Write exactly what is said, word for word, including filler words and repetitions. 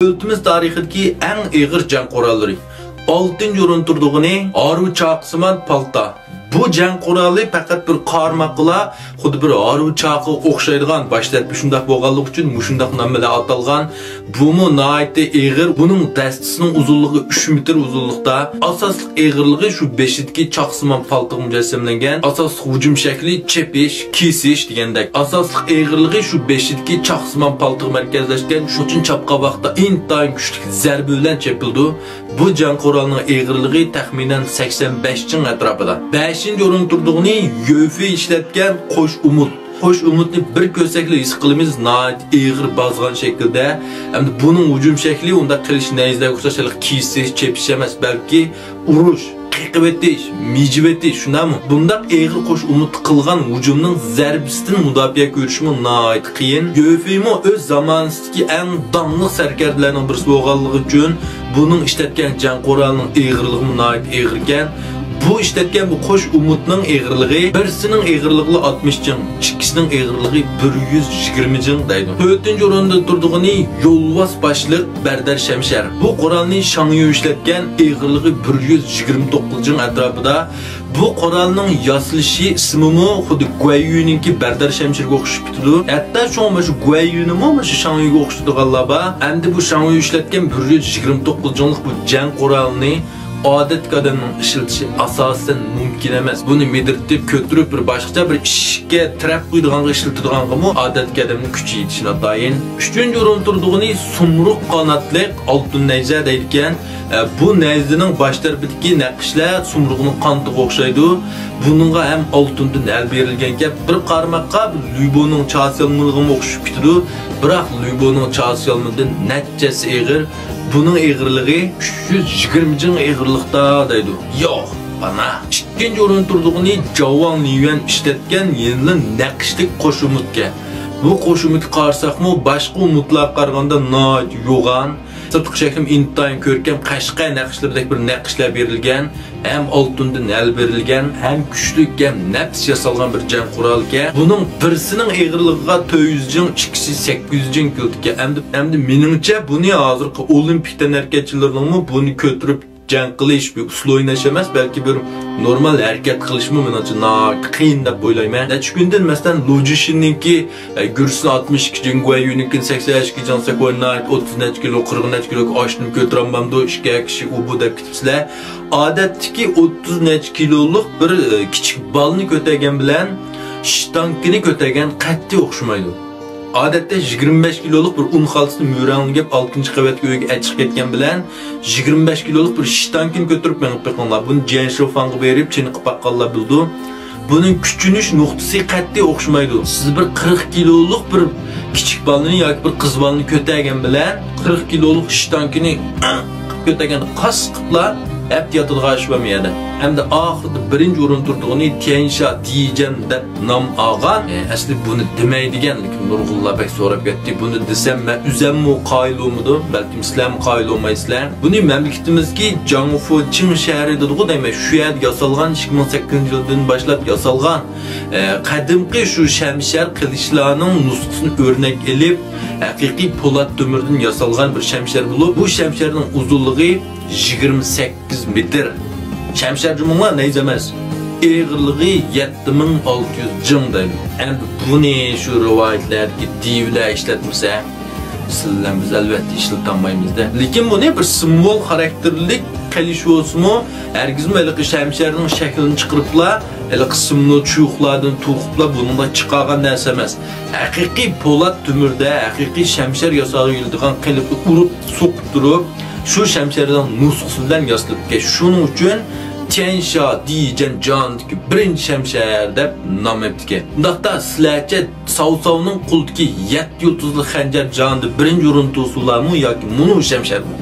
دۆلىتىمىز تارىخىدىكى ئەڭ ئېغىر جەڭ قوراللىرى. ئالتىنچى ئورۇندا تۇرىدىغىنى ھارۋا چاقىسىمان پالتا. بۇ جەڭ قورالى پەقەت بىر قارىماققىلا خۇددى بىر ھارۋا چاقىغا ئوخشايدىغان، باش تەرىپى شۇنداق بولغانلىقى ئۈچۈن مۇشۇنداق نام بىلەن ئاتالغان. بۇمۇ ناھايىتى ئېغىر. بۇنىڭ دەستىسىنىڭ ئۇزۇنلۇقى ئۈچ مېتىر ئۇزۇنلۇقتا. ئاساسلىق ئېغىرلىقى شۇ بېشىدىكى چاقسىمان پالتىغا مۇجەسسەملەنگەن. ئاساسلىق ھۇجۇم شەكلى چېپىش، كېسىش دېگەندەك. ئاساسلىق ئېغىرلىقى شۇ بېشىدىكى چاقسىمان پالتىغا مەركەزلەشكەن. شۇنىڭ ئۈچۈن چاپقان ۋاقىتتا ئىنتايىن كۈچلۈك زەربە بىلەن چېپىلىدۇ. بۇ جەڭ قورالىنىڭ ئېغىرلىقى تەخمىنەن سەكسەن بەش جىڭ ئەتراپىدا. بەشىنچى ئورۇندا تۇرىدىغىنى يۆفېي ئىشلەتكەن قوش ئومۇت. قوش ئومۇتنى بىر كۆرسەكلا ھېس قىلىمىز، ناھايىتى ئېغىر بازغان شەكىلدە. ئەمدى بۇنىڭ ھۇجۇم شەكلى ئۇنداق قىلىش نەيزىلەرگە ئوخشاش ھېلىقى كېسىش، چېپىش ئەمەس، بەلكى ئۇرۇش، قېقىۋېتىش، مىجىۋېتىش، شۇنداقمۇ؟ بۇنداق ئېغىر قوش ئومۇت قىلغان ھۇجۇمنىڭ زەربىسىدىن مۇداپىئە كۆرۈشمۇ ناھايىتى قىيىن. يۆفېيمۇ ئۆز زامانىسىدىكى ئەڭ داڭلىق سەركەردىلەرنىڭ بىرسى بولغانلىقى ئۈچۈن، بۇنىڭ ئىشلەتكەن جەڭ قورالىنىڭ ئېغىرلىقىمۇ ناھايىتى ئېغىركەن. بۇ ئىشلەتكەن بۇ قوش ئومۇتنىڭ ئېغىرلىقى، بىرسىنىڭ ئېغىرلىقى ئاتمىش جىڭ، ئىككىسىنىڭ ئېغىرلىقى بىر يۈز يىگىرمە جىڭ دەيدۇ. تۆتىنچى ئورۇندا تۇرىدىغىنى يولۋاس باشلىق بەردەر شەمشەر. بۇ قورالنى شاڭيۈ ئىشلەتكەن، ئېغىرلىقى بىر يۈز يىگىرمە توققۇز جىڭ ئەتراپىدا. بۇ قورالنىڭ ياسىلىشى، ئىسمىمۇ خۇددى گۇەييۈنىڭكى بەردەر شەمشىرىگە ئوخشىشىپ كېتىدۇ. ھەتتا شۇڭا مۇشۇ گۇەييۈنىمۇ مۇشۇ شاڭيۈگە ئوخشىتىدىغانلار بار. ئەمدى بۇ شاڭيۈ ئىشلەتكەن بىر يۈز يىگىرمە توققۇز جىڭلىق بۇ جەڭ قورالىنى ئادەتتىكى ئادەمنىڭ ئىشلىتىشى ئاساسەن مۇمكىن ئەمەس. بۇنى مىدىرىتىپ، كۆتۈرۈپ، بىر باشقىچە بىر ئىشىككە تىرەپ قويىدىغانغا ئىشلىتىدىغانغىمۇ ئادەتتىكى ئادەمنىڭ كۈچى يېتىشى ناتايىن. ئۈچىنچى ئورۇندا تۇرىدىغىنى سۇمرۇق قاناتلىق ئالتۇن نەيزە دەيدىكەن. ئە، بۇ نەيزىنىڭ باش تەرىپىدىكى نەقىشلەر سۇمرۇقنىڭ قانىتىغا ئوخشايدۇ. بۇنىڭغا ھەم ئالتۇندىن ھەل بېرىلگەنكەن. بىر قارىماققا لۈبونىڭ چاسا يالمىنىغىمۇ ئوخشىشىپ كېتىدۇ. بىراق لۈبونىڭ چاسا يالمىنىدىن نەچچە ھەسسە ئېغىر. بۇنىڭ ئېغىرلىقى ئۈچ يۈز يىگىرمە جىڭ ئېغىرلىقتا دەيدۇ. يوق، ئانا. ئىككىنچى ئورۇندا تۇرىدىغىنى جاۋاڭ لىيۈەن ئىشلەتكەن يەنىلا نەقىشلىك قوش ئومۇتكەن. بۇ قوش ئومۇتقا قارىساقمۇ باشقا ئومۇتلارغا قارىغاندا ناھايىتى يوغان. سىرتقى شەكلىمۇ ئىنتايىن كۆركەم، قەشقەر نەقىشلىرىدەك بىر نەقىشلەر بېرىلگەن. ھەم ئالتۇندىن ھەل بېرىلگەن، ھەم كۈچلۈك، ھەم نەپىس ياسالغان بىر جەڭ قورالىكەن. بۇنىڭ بىرسىنىڭ ئېغىرلىقىغا تۆت يۈز جىڭ، ئىككىسى سەككىز يۈز جىڭ كېلىدىكەن. ئەمدى، ئەمدى مېنىڭچە بۇنى ھازىرقى ئولىمپىك تەنھەرىكەتچىلىرىنىڭمۇ بۇنى كۆتۈرۈپ جەڭ قىلىش، بىر ئۇسسۇل ئويناش ئەمەس، بەلكى بىر نورمال ھەرىكەت قىلىشمۇ مېنىڭچە ناھايىتى قىيىن دەپ ئويلايمەن. نەچچە كۈندىن، مەسىلەن، لۇجىشىننىڭكى، ئە، گۈرسىنى ئاتمىش ئىككى جىڭ، گۇەييۈنىڭكىنى سەكسەن ئىككى جىڭ، سەكسەن ئىككى، ئوتتۇز نەچچە كىلو، قىرىق نەچچە كىلو ئاشتىن كۆتۈرەلمەمدۇ، ئىككى كىشى ئۇ بۇ دەپ كېتىپسىلەر. ئادەتتىكى ئوتتۇز نەچچە كىلولۇق بىر، ئە، كىچىك بالىنى كۆتەرگەن بىلەن شتانكىنى كۆتەرگەن قەتئىي ئوخشىمايدۇ. ئادەتتە يىگىرمە بەش كىلولۇق بىر ئۇن خالتىسىنى مۈرەڭلىگەپ ئالتىنچى قەۋەتكە ئۆيگە ئەچىقىپ كەتكەن بىلەن يىگىرمە بەش كىلولۇق بىر شتانكىنى كۆتۈرۈپ مېڭىپ بېقىڭلار. بۇنى جيەن شىفاڭغا بېرىپ چېنىقىپ باققانلار بىلىدۇ. بۇنىڭ كۈچىنىش نۇقتىسى قەتئىي ئوخشىمايدۇ. سىز بىر قىرىق كىلولۇق بىر كىچىك بالىنى ياكى بىر قىز بالىنى كۆتەرگەن بىلەن قىرىق كىلولۇق شتانكىنى قىلىپ كۆتەرگەن قاس قىپلا ئەپتى ياتىدىغان ئىش بارمۇ يەردە؟ ھەمدە ئاخىرىدا بىرىنچى ئورۇندا تۇرىدىغىنى تيەنشا دىجەن دەپ نام ئالغان. ئە، ئەسلى بۇنى دېمەيدىكەن، لېكىن نۇرغۇنلار بەك سوراپ كەتتى. بۇنى دېسەم، مەن ئۆزەممۇ قايىل بولمىدىم، بەلكىم سىلەرمۇ قايىل بولمايسىلەر. بۇنى مەملىكىتىمىزدىكى جاڭفۇچىڭ شەھىرى دېدىغۇ دەيمەن، شۇ يەردە ياسالغان، ئىككى مىڭ سەككىزىنچى يىلدىن باشلاپ ياسالغان. ئە، قەدىمكى شۇ شەمشەر قىلىچلارنىڭ نۇسخىسىنى ئۆرنەك ئېلىپ، ھەقىقىي پولات تۆمۈردىن ياسالغان بىر شەمشەر بولۇپ، بۇ شەمشەرنىڭ ئۇزۇنلۇقى يىگىرمە سەككىز مېتىر. شەمشەر جۇمۇڭلار نەيزە ئەمەس. ئېغىرلىقى يەتتە مىڭ ئالتە يۈز جىڭ دەيدۇ. ئەمدى بۇنى شۇ رىۋايەتلەردىكى دىۋىلەر ئىشلەتمىسە، سىلەر بىلەن بىز ئەلۋەتتە ئىشلىتالمايمىز-دە. لېكىن بۇنى بىر سىمۋول خاراكتېرلىك قىلىش بولسىمۇ، ھەرگىزمۇ ھېلىقى شەمشەرنىڭ شەكلىنى چىقىرىپلا، ھېلىقى سىمنو چۇيۇقلاردىن توقۇپلا بۇنىڭدا چىقارغان نەرسە ئەمەس. ھەقىقىي پولات تۆمۈردە، ھەقىقىي شەمشەر ياساغىلى يېتىدىغان قېلىپتا ئۇرۇپ، سوقۇپ تۇرۇپ، شۇ شەمشەرنىڭ نۇسخىسى بىلەن ياسىلىپكەن. شۇنىڭ ئۈچۈن تيەنشا دىجەن جاندىكى بىرىنچى شەمشەر دەپ نام ئېلىپتىكەن. ئۇنداقتا سىلەرچە ساۋساۋنىڭ قولىدىكى يەتتە يۇلتۇزلۇق خەنجەر جاندا بىرىنچى ئورۇندا تۇرسىلارمۇ ياكى مۇنۇ شەمشەرمۇ؟